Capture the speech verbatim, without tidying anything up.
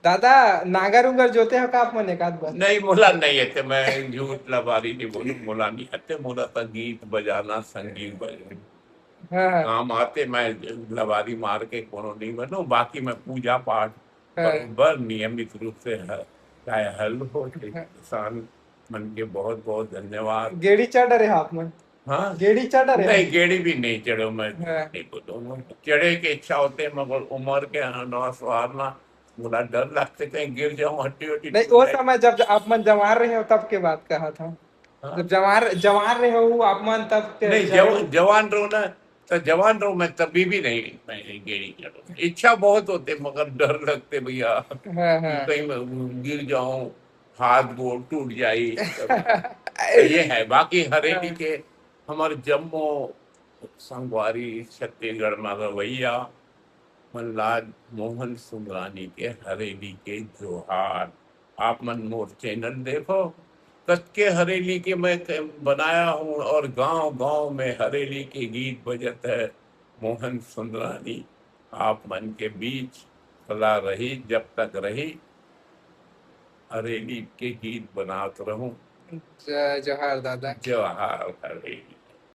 दादा, नांगर उंगर जोते हो का आप मन एक आध बार? नहीं, मोला नहीं आते, मैं झूठ लबारी नहीं बोलूं, मोला नहीं आते। मोला तो गीत बजाना, संगीत बजाना हाँ, हाँ। काम आते। मैं लबारी मार के कोनो नहीं बनूं, बाकी मैं पूजा पाठ हाँ। बरोबर नियमित रूप से ह-, चाहे हल हो, चाहे किसान मन के बहुत बहुत धन्यवाद। गेड़ी चढ़ रहे हो आप मन? हाँ, गेड़ी चढ़ रहे हो? नहीं, गेड़ी भी नहीं चढ़ो, मैं हाँ। नहीं बोलूँ। चढ़े के इच्छा होते, मगर उम्र के अनुसार ना, मोला डर लगते, कहीं गिर जाऊं, हड्डी वड्डी नहीं, टूट वो जाए। समय जब आप मन जवान रहे हो तब के बात कहा था। हाँ। जब जवान जवान रहे हो आप मन तब के नहीं, चढ़े हो? जवान जवान रहो ना, तो जवान रहो, मैं तभी भी नहीं, मैं गेड़ी चढ़ो। इच्छा बहुत होते, मगर डर लगते भैया, हाँ, हाँ। कहीं मैं गिर जाऊं, हाथ गोड़ टूट जाए। ये है। बाकी हरेली हाँ। के हमर जम्मो संगवारी छत्तीसगढ़ में रवैया मन ला मोहन सुंदरानी के हरेली के जोहार। आप मन मोर चैनल देखो, कतके हरेली के मैं क-, बनाया हूँ और गांव गांव में हरेली के गीत बजत है। मोहन सुंदरानी आप मन के बीच सदा रही, जब तक रही हरेली के गीत बनात रहूं। ज-, जोहार दादा। जोहार हरेली।